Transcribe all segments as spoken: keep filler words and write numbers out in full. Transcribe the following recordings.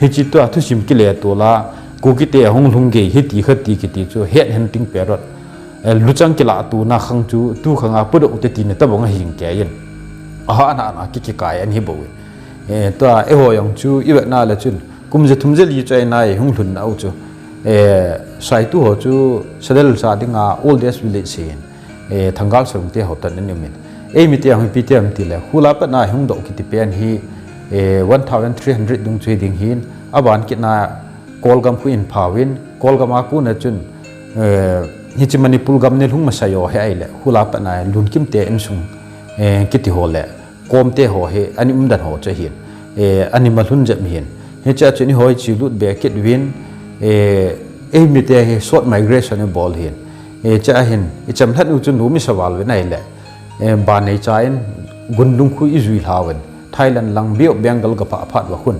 Hichi tua thusim kile tula, Kukite ahung lhung gei hiti khati kiti chu head hunting period. Eh, luchang kilah tuna khang chu tu khanga pudoh te tina tabang ahin keiyin. Aha na na ki kikai an hi bou. Eh, tua eiho jong chu ivetna le chun kum je thum je li chu aina hung lhun nau chu. Eh, saitu ho chu Sadel sa dinga oldest village sin. Eh, Thangal Sarung te ho tan an umin. Eimi te hung pi te am ti le, khula patna hung doh kiti pen hi, eh, one thousand three hundred dung chu hi ding hin, aban kitna Kolgam khu in phauvin, Kolgam a kuna chun, eh, hichi Manipur gam ne lhung masa jo he ai le, khula patna lun kim te insung, eh, kiti ho le, kom te ho he, ani umdan ho chu hin, eh, ani malhun jep hin. Hicha chun i hoi chi lut be kit vin, eh, eimi te he short migration e bol hin. Eh, cha hin, i cham lhat u chun nu mi saval vin ai le. Eh, ba nei cha in, gun lung khu i zui lha vin. Thailand lang Bay of Bengal ga pha phat va khun.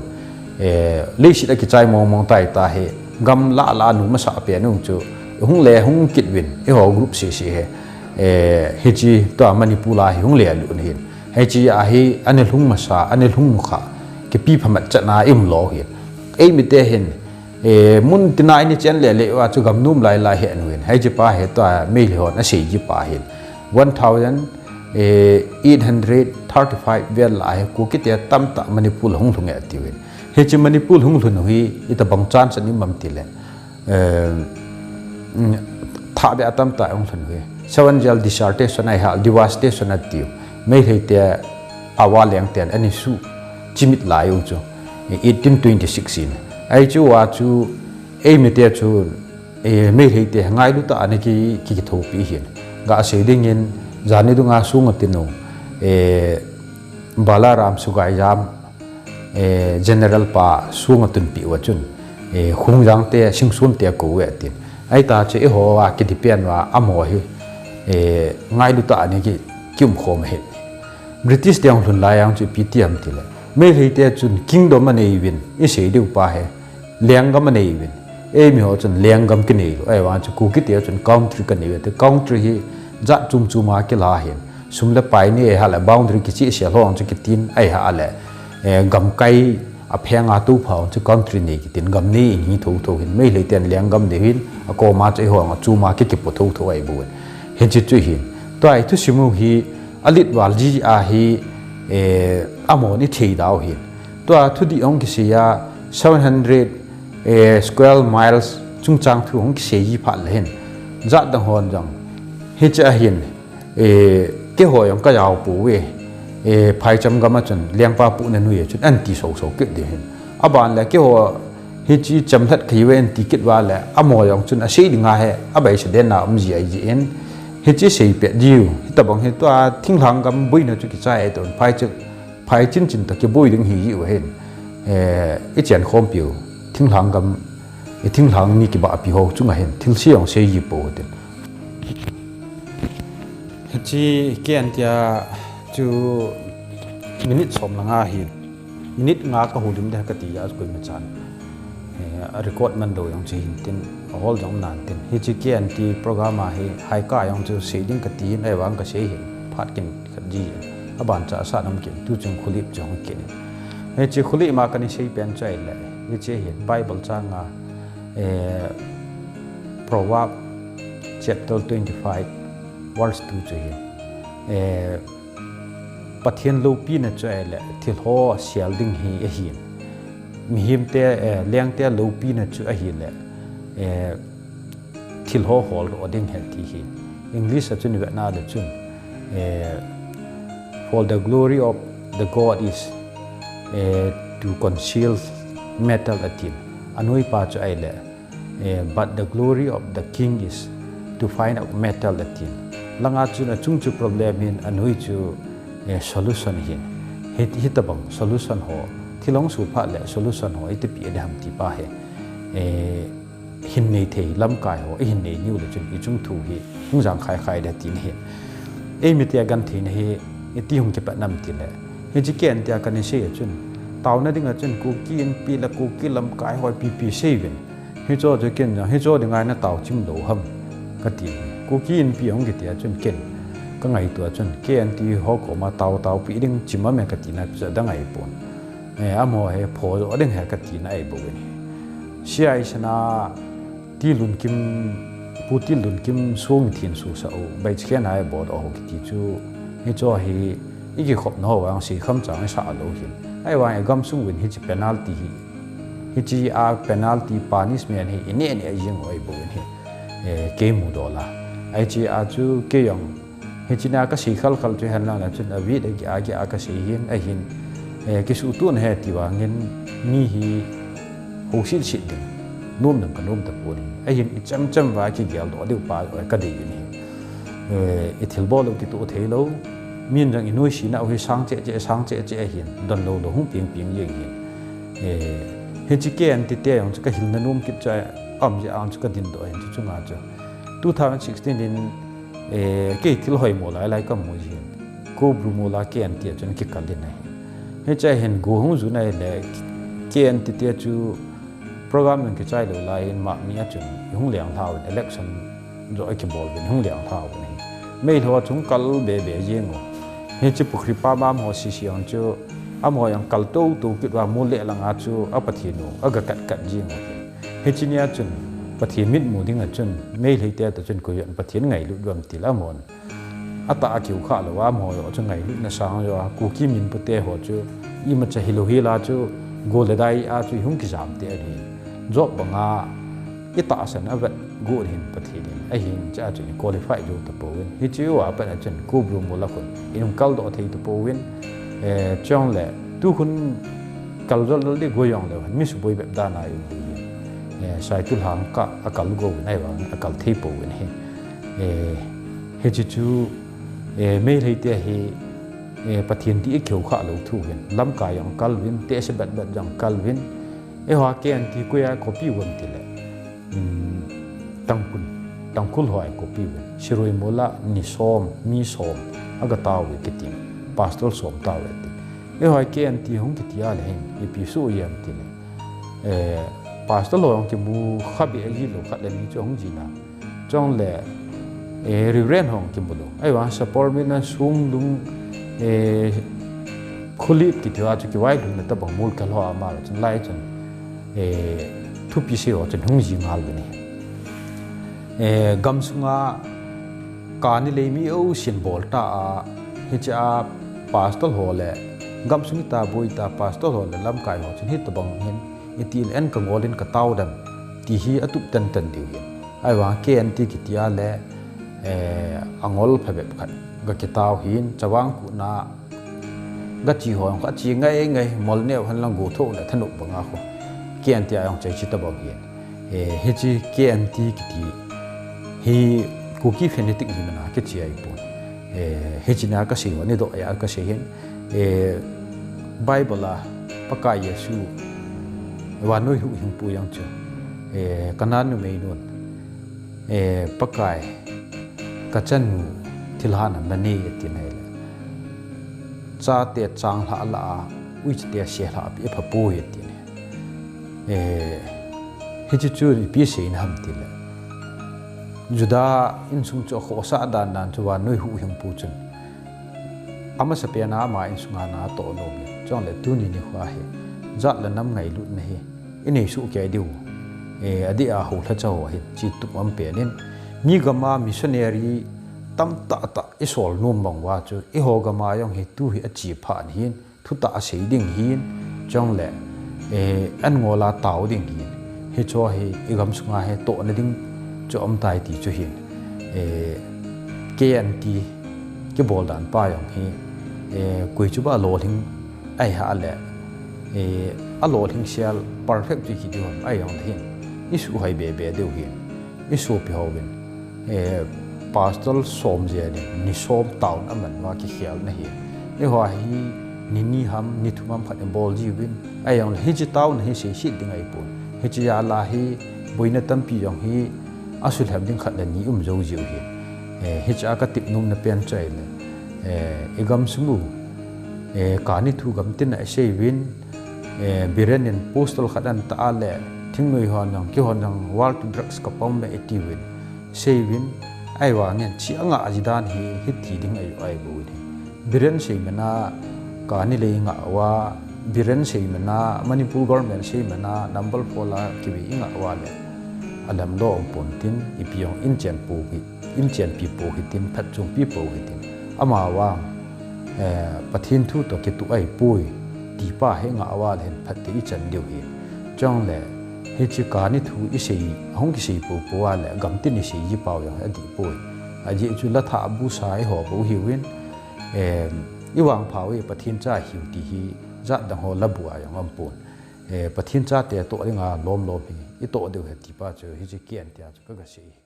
Eh, leisit a kichai mong mong tai ta he. Gam la la nu masa pe nu chu. Hung le hung kit vin. I ho group si si he. Eh, hichi tua Manipur la hi hung le lu hin. Hichi a hi, ani lhung masa, ani lhung mukha. Kipi phamat chana im lo hin. Eimi te hin. Eh, mun tina ini chen le le wa chu gam num lai lai he nu hin. Hichi pa he tua Meitei hon a sei ji pa hin. One thousand, eh, eight hundred thirty-five vel la he Kukite tamta Manipur hung lhung e ti vin. Hichi Manipur hung lhun hi, itabang chance ni mam ti le. Eh, mm, tha be atam ta hung lhun hi. Seven Jail dissertation ai ha, devastation a tiu. Meitei te awa leng ten ani su chimit lai u chu. Eighteen twenty-six in. Ai chu wa chu, eimi te chu, eh, Meitei te ngailu ta ani ki, ki, kithopi hin. Ga sei ding in, jani dunga sunga tinu, eh, Balaram Sugaijam, eh, General pa sunga tunpi wa chun, eh, Khungjang te, Singsun te ko we tin. Ai ta che i ho wa ki depend wa amo hi, eh, ngailu ta ani ki, ki um khom he. British te ang lhun lai ang chu pi ti am ti le. Meitei te chun kingdom a nei vin, i sei diu pa he. Lenggam a nei vin. Eimi ho chun lenggam ki nei lo. Ai wa chu Kukite chun country ka nei ve. Te country hi jat chum chuma ki la hin. Sum le pai ni e ha le boundary ki chi se lo ang chu ki tin ai ha le. Eh, gam kai a pheng a tu phau chu country nei ki tin gam nei in hi tho tho hin. Meitei ten lenggam nei hin. A ko ma chu i ho ang chuma ki ki po tho tho ai bu. Hin chi chu hin. Tua i thusim u hi a lit val ji a hi, eh, amo ni thei dau hin. Tua thu di ong ki sei a seven hundred, eh, square miles chungchang thu ong ki sei ji phat le hin. Jat dang hon jong. Hicha hin, eh, keiho jong ka jao pu ve. Eh, phaicham gam a chun, lengpa pu na nu ye chun, an ti so so kit di hin. Aban le keiho, hichi cham lhat kei ve an ti kit va le, amo jong chun a sei ding a he, a bai se den na um ji ai ji in. Hichi sei pe diu, hitabang hi tua thinglhang gam buina chu kichai ai ton phai chu, phai chin chin ta kibui ding hi ji u hin. Eh, i chen khom piu, thinglhang gam, i thinglhang ni kiba pi ho chunga hin, thil sei jong sei ji po tin. Hichi kei an tia chu minute som langa hin. Minute nga ka holim de ka ti a koima chan. Eh, a record man lo jong chi hin tin, a hol jong nan tin. Hichi kei an ti program a hi, hai ka jong chu sei ding ka ti hin, ai vang ka sei hin. Phat kin khat ji hin. A ban cha sa nam kin, tu chung khulip jong kin. Hichi khulip ma ka ni sei pen chai le. Hichi hin, Bible chang a, eh, Proverb chapter twenty-five, verse two chu hin. Eh, Pathen lopina chu ahile, thilho sial ding hi ahin. Mihemte, eh, lengte lopina chu ahile, eh, thilho holdoh ding ahi ti hi. English a chun i vetna le chun, eh, "For the glory of the God is, eh, to conceal metal," atin. Anoi pa chu ahile, Eh, "But the glory of the king is to find out metal," atin. Langa chun achung chu problem hin anoi chu, eh, solution hin. Hi, hitabang solution ho. Thil hung su phat le solution ho. Iti pi de ham ti pa he. Eh, hin nei thei lamkai ho. I hin nei niu le chun i chung thu hi. Hung jang khai khai de tin hin. Eimi tia gan thei na hi. Iti hung kipat nam ti le. Hichi kei an tia ka ni sei a chun. Tauna ding a chun Kuki Inpi le Kuki lamkai ho pi pi sei vin. Hicho chu ken jong, hicho dinga na tao chim lo ham ka ti. Kuki Inpi hung kiti a chun ken ka ngaito a chun, kei an ti ho koma tao tao pi ding chim a me ka ti na chu da ngai pon. Eh, amaho hi phodoh ding ahi kati na ahi bou in ahi. Sia isana Tilunkim, Pu Tilunkim song thin susa u, bai chikhen hai bol ho kiti chu, hicho hi, ikikhopna ho vang seikham chang sa lou hin. Ahivang igamsung uvin hiche penalty hi, hiche a penalty punishment hi, ine ne ajing u ahi bou in ahi. Eh, kei mudoh la. Hiche a chu kei jong, hiche na kasei khalkhal chu henlang la chun avet a, a, a kasei hin, ahin, eh, kisuhtuh na ahi ti vangin mi hi houset set ding, nom ding kanom tapon ahi. Ahin ichamcham va kigeldoh diu pa kadei in ahi. Eh, ithilbol lou kitoh thei lou, min jong inoisena u hi sang cheh cheh, sang cheh cheh ahin, don lou lou hung piang piang jeng ahin. Eh, hiche K N T te jong chu kahilna nom kit chu aum jeh a chu kadindoh ahin chu chunga chu. Two thousand sixteen in, eh, kei thil hoimo lai lai kamu jin. Kobru mola K N T a chun kikal in ahi. Hiche a hin go hung jun ahile K N T te chu program jong kichai lou lai in mami a chun ihung lenglha uvin election joh ikibol uvin ihung lenglha uvin ahi. Meilhei ho chu hung kal be be jeng u. Hiche Pukhri pa mam ho sisi jong chu amaho jong kal tou tou kit uva mol le langa chu a Pathen u aga kat kat jeng u ahi. Hiche nia chun Pathen mitmu dinga chun Meilhei te toh chun koiyin Pathen ngailut uvam tile amahon atah a kiu kha louva amaho joh chu ngailutna sang joh a Kuki minpute ho chu imacha hilou hila chu gol le dai a chu ihung kijam te ahi. Job banga itahsan avet got hin Pathen in ahin cha chu iqualify jou tapouvin. Hiche uva pat a chun Kobru mola khun inung kaldoh thei tapouvin. Eh, chule tukhun kal jol jol di go jong leu hen mi suboi bep dan a ium diu hin. Eh, Saitu Lhang kah a kal go uvin ahivang a kal thei pouvin ahi. Eh, hiche chu, eh, Meilhei te hi, eh, Pathen dih ikihou kha lou thu hin. Lamkai jong kal uvin, tehse bet bet jong kal uvin. Eiho K N T koi a copy uvem tile. Um, Tangkhul, Tangkhul ho a copy uvin. Sirui mola ni som, mi som aga tao uve kiti. Pastor som tao uve ti. Eiho K N T hung kiti a le hin, ipi soh uvem tile. Eh, pastor ho jong kimu kha be aji lou khat le ni chu hung jina. Chule, eh, Reverend ho jong kimu lou. Ahivang Sapormeina Sunglung, eh, Khulip kiti ho a chu kivailhunna tabang mol kal ho ama le chun lai chun, eh, thupi sei ho chun hung ji ngal uvin ahi. Eh, gamsunga kani lei mi jousen bol ta a, hiche a pastor ho le, gamsung ita boi ta pastor ho le lamkai ho chun hitabang hin, itil en kangol in katao dem, ti hi atup ten ten diu hin. Ahivang K N T kiti a le, eh, angol phabep khat, ga kitao hin, Chavang Kut na, ga chi ho, ga chi ngai ngai, mol neo hen lang go tho le thanop banga khu. K N T a jong chai chi tabang hin. Eh, hiche K N T kiti hi Kuki fanatic hi mana kichi ahi pon. Eh, hiche na kasei ho, nidoh a kasei hin. Eh, Bible a Pakai Jesu vannoi huhhingpu jong chu, eh, Kanan numei nun, eh, Pakai kachanu thilhan a nanei ati nai le. Chate changlhah lah a, uichate selhah pi pha poi ati nai. Eh, hiche chu ipi seina ham tile. Juda insung chu akhohsah dan dan chu vannoi huhhingpu chun. Amasapen a ama insunga na toh nom in. Chule tuni nikho hi. Jat le nam ngailutna hi. Inei soh kei diu. Eh, adeh a houlhacha ho hi. Chi tup am pen in. Mi gam a missionary tamtah tah isol nom bang uva chu. Eiho gam a jong hi tu hi achi pha ahin. Thutah asei ding hin, chule, eh, an ngol a tao ding hin. Hicho hi, igamsunga hi, tohna ding chu aum tai ti chu hin. Eh, K N T kibol dan pa jong hi, eh, koi chu ba lolhing ahi ha le, eh, alolhing sel perfect chu hi diu ham, ahi jong le hin. Isuhhoi be be diu hin. Isopi hovin, eh, pastor som jel in, ni som taona aman uva kikhelna hi. Eiho hi, ni ni ham, ni thum ham khat ibol jiuvin. Ahi jong le, hiche taona hi seiset ding ahi pon. Hiche jal a hi, boina tampi jong hi, asuhlhep ding khat le ni um jou jiu hi. Eh, hiche a katep nomna pen chu ahile, eh, igamsung u, eh, kani thu gamtin a isei uvin, Eh, Biren in postal khat an ta a le, thingnoi hon jong, keihon jong war to drugs kapom e iti uvin. Sei uvin, ahivangin chi angah ji dan hi, hiti ding ahi, ahi bou in. Biren sei mana, kani lei ngah uva, Biren sei mana, Manipur government sei mana, number four la kive i ngah uva le, alam lo um pon tin, ipi jong in chen po hi, in chen pi po hi tin, phat chung pi po hi tin. Ama vang, eh, Pathen thu to kitu ai poi, ti pa he ngah uva le hin phat te i chan diu hi. Chong le, hiche ka ni thu i sei, ahung kisei po po a le, gam tin i sei ji pau jong a di poi. Ajeh chu la tha bu sa i ho bo hiu in, eh, i vang phau i Pathen cha hiu ti hi, jat dang ho la bu a jong um pon. Eh, Pathen chate toh dinga lom lom hi, i toh diu ahi ti pa chu, hiche ken tia chu ka ga sei hi.